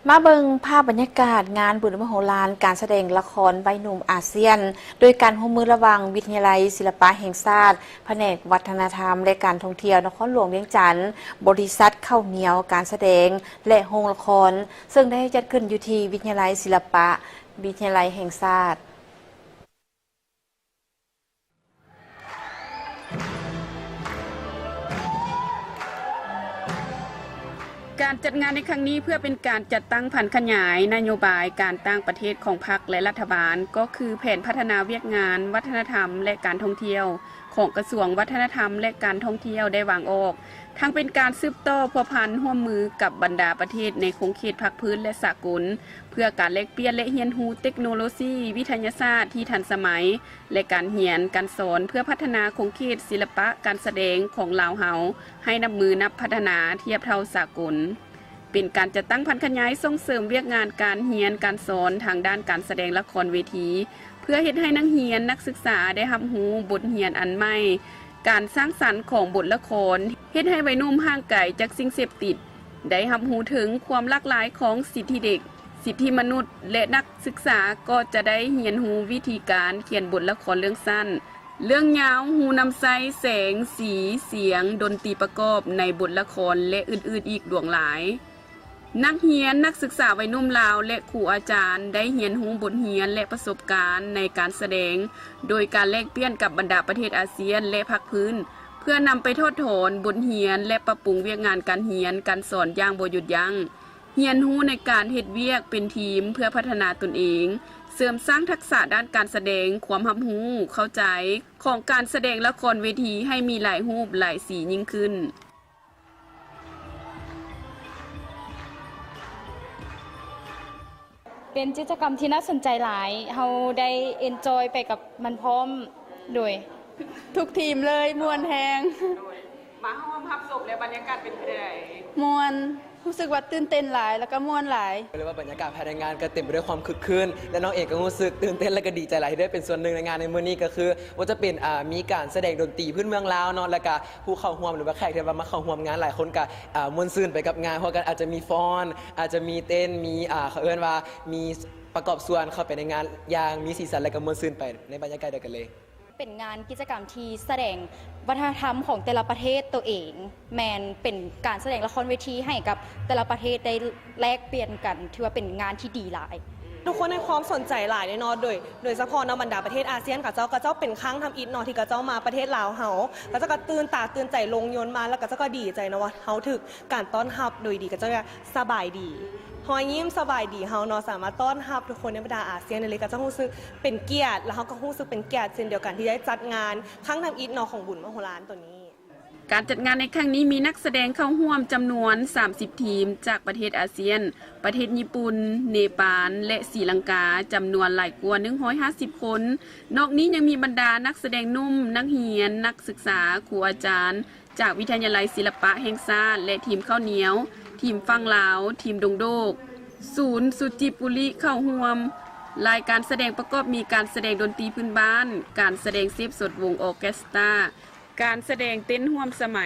ມາເບິ່ງພາບບັນຍາກາດງານບຸນມະໂຫລານການສະແດງລະຄອນໄວໜຸ່ມອາຊຽນ ໂດຍການຮ່ວມມືລະຫວ່າງວິທະຍາໄລສິລະປະແຫ່ງຊາດ, ພະແນກວັດທະນະທຳ ແລະ ການທ່ອງທ່ຽວນະຄອນຫຼວງວຽງຈັນ, ບໍລິສັດເຂົ້າໜຽວການສະແດງ ແລະ ໂຮງລະຄອນ, ເຊິ່ງໄດ້ຈັດຂຶ້ນຢູ່ທີ່ວິທະຍາໄລສິລະປະ ວິທະຍາໄລແຫ່ງຊາດ. ການຈັດງານໃນຄັ້ງນີ້ ເພື່ອເປັນການຈັດຕັ້ງຜັນຂະຫຍາຍນະໂຍບາຍການຕ່າງປະເທດຂອງພັກ ແລະ ລັດຖະບານ, ກໍຄືແຜນພັດທະນາວຽກງານວັດທະນະທຳ ແລະ ການທ່ອງທ່ຽວ ຂອງກະຊວງວັດທະນະທຳ ແລະ ການທ່ອງທ່ຽວໄດ້ວາງອອກ, ທັງເປັນການສືບຕໍ່ພົວພັນຮ່ວມມືກັບບັນດາປະເທດໃນຂົງເຂດພາກພື້ນ ແລະ ສາກົນ, ເພື່ອການແລກປ່ຽນ ແລະ ຮຽນຮູ້ເຕັກໂນໂລຊີວິທະຍາສາດທີ່ທັນສະໄໝ ແລະ ການຮຽນການສອນເພື່ອພັດທະນາຂົງເຂດສິລະປະການສະແດງຂອງລາວເຮົາໃຫ້ນັບມື້ນັບພັດທະນາທຽບເທົ່າສາກົນ. ເປັນການຈັດຕັ້ງຜັນຂະຫຍາຍສົ່ງເສີມວຽກງານການຮຽນການສອນທາງດ້ານການສະແດງລະຄອນເວທີ ເພື່ອເຮັດໃຫ້ນັກຮຽນນັກສຶກສາໄດ້ຮັບຮູ້ບົດຮຽນອັນໃໝ່, ການສ້າງສັນຂອງບົດລະຄອນ ເຮັດໃຫ້ໄວໜຸ່ມຫ່າງໄກຈາກສິ່ງເສບຕິດ, ໄດ້ຮັບຮູ້ເຖິງຄວາມຫຼາກຫຼາຍຂອງສິດທິເດັກ, ສິດທິມະນຸດ ແລະ ນັກສຶກສາກໍຈະໄດ້ຮຽນຮູ້ວິທີການຂຽນບົດລະຄອນເລື່ອງສັ້ນ, ເລື່ອງຍາວ, ຮູນຳໃຊ້, ແສງ, ສີ, ສຽງ, ດົນຕີປະກອບໃນບົດລະຄອນ ແລະ ອື່ນໆອີກຫຼວງຫຼາຍ. ນັກຮຽນນັກສຶກສາໄວໜຸ່ມລາວ ແລະ ຄູອາຈານໄດ້ຮຽນຮູ້ບົດຮຽນ ແລະ ປະສົບການໃນການສະແດງ ໂດຍການແລກປ່ຽນກັບບັນດາປະເທດອາຊຽນ ແລະ ພາກພື້ນ ເພື່ອນຳໄປຖອດຖອນບົດຮຽນ ແລະ ປັບປຸງວຽກງານການຮຽນການສອນຢ່າງບໍ່ຢຸດຢັ້ງ, ຮຽນຮູ້ໃນການເຮັດວຽກເປັນທີມເພື່ອພັດທະນາຕົນເອງ, ເສີມສ້າງທັກສະດ້ານການສະແດງ, ຄວາມຮັບຮູ້ເຂົ້າໃຈຂອງການສະແດງລະຄອນເວທີໃຫ້ມີຫຼາຍຮູບຫຼາຍສີຍິ່ງຂຶ້ນ. ເປັນກິດຈະກຳທີ່ໜ້າສົນໃຈຫຼາຍ, ເຮົາໄດ້ເອັນຈອຍໄປກັບມັນພ້ອມ. ໂດຍ ທຸກທີມເລີຍ, ມ່ວນແຮງ. ໂດຍ ມາຮ່ວມຮັບຊົມແລ້ວບັນຍາກາດເປັນຈັ່ງໃດ? ມ່ວນ, ຮູ້ສຶກວ່າຕື່ນເຕັ້ນຫຼາຍ ແລ້ວກໍມ່ວນຫຼາຍ. ເລີຍວ່າບັນຍາກາດພາຍໃນງານກໍເຕັມໄປດ້ວຍຄວາມຄຶກຄື້ນ ແລະ ນ້ອງເອງກໍຮູ້ສຶກຕື່ນເຕັ້ນ ແລະ ກໍດີໃຈຫຼາຍທີ່ໄດ້ເປັນສ່ວນໜຶ່ງໃນງານໃນມື້ນີ້. ກໍຄືວ່າຈະເປັນ ອ່າ ມີການສະແດງດົນຕີພື້ນເມືອງລາວເນາະ, ແລ້ວກໍຜູ້ເຂົ້າຮ່ວມ ຫຼືວ່າແຂກທີ່ວ່າມາເຂົ້າຮ່ວມງານຫຼາຍຄົນກໍ ອ່າ ມ່ວນຊື່ນໄປກັບງານ, ເພາະວ່າກໍອາດຈະມີຟ້ອນ, ອາດຈະມີເຕັ້ນ, ມີ ອ່າ ເຂົາເອີ້ນວ່າມີປະກອບສ່ວນເຂົ້າໄປໃນງານຢ່າງມີສີສັນ ແລະ ກໍມ່ວນຊື່ນໄປໃນບັນຍາກາດດຽວກັນເລີຍ. ເປັນງານກິດຈະກຳທີ່ສະແດງວັດທະນະທຳຂອງແຕ່ລະປະເທດໂຕເອງ, ແມ່ນເປັນການສະແດງລະຄອນເວທີໃຫ້ກັບແຕ່ລະປະເທດໄດ້ແລກປ່ຽນກັນ, ຖືວ່າເປັນງານທີ່ດີຫຼາຍ. ທຸກຄົນໃຫ້ຄວາມສົນໃຈຫຼາຍເລີຍເນາະ, ໂດຍ ໂດຍສະເພາະເນາະ ບັນດາປະເທດອາຊຽນ ເຂົາເຈົ້າ ເຂົາເຈົ້າເປັນຄັ້ງທຳອິດເນາະ ທີ່ເຂົາເຈົ້າມາປະເທດລາວເຮົາ, ເຂົາເຈົ້າກໍຕື່ນຕາຕື່ນໃຈ ລົງຍົນມາ ແລ້ວເຂົາເຈົ້າກໍດີໃຈເນາະ ວ່າເຮົາຖືກການຕ້ອນຮັບໂດຍດີ, ເຂົາເຈົ້າກໍສະບາຍດີ, ຮອຍຍິ້ມສະບາຍດີເຮົາເນາະ, ສາມາດຕ້ອນຮັບທຸກຄົນໃນບັນດາອາຊຽນໄດ້ເລີຍ, ເຂົາເຈົ້າຮູ້ສຶກເປັນກຽດ ແລ້ວເຮົາກໍຮູ້ສຶກເປັນກຽດເຊັ່ນດຽວກັນ ທີ່ໄດ້ຈັດງານຄັ້ງທຳອິດເນາະ ຂອງບຸນມະໂຫລານໂຕນີ້. ການຈັດງານໃນຄັ້ງນີ້ມີນັກສະແດງເຂົ້າຮ່ວມຈຳນວນສາມສິບທີມ ຈາກປະເທດອາຊຽນ, ປະເທດຍີ່ປຸ່ນ, ເນປານ ແລະ ສີລັງກາ ຈຳນວນຫຼາຍກວ່າໜຶ່ງຮ້ອຍຫ້າສິບຄົນ. ນອກນີ້ຍັງມີບັນດານັກສະແດງໜຸ່ມ, ນັກຮຽນ, ນັກສຶກສາ, ຄູອາຈານ ຈາກວິທະຍາໄລສິລະປະແຫ່ງຊາດ ແລະ ທີມເຂົ້າໜຽວ, ທີມຝັ່ງລາວ, ທີມດົງໂດກ, ສູນສຸຈິປຸລິເຂົ້າຮ່ວມ. ລາຍການສະແດງປະກອບມີການສະແດງດົນຕີພື້ນບ້ານ, ການສະແດງເສບສົດວົງອອເກສຕາ, ການສະແດງເຕັ້ນຮ່ວມສະໄໝ.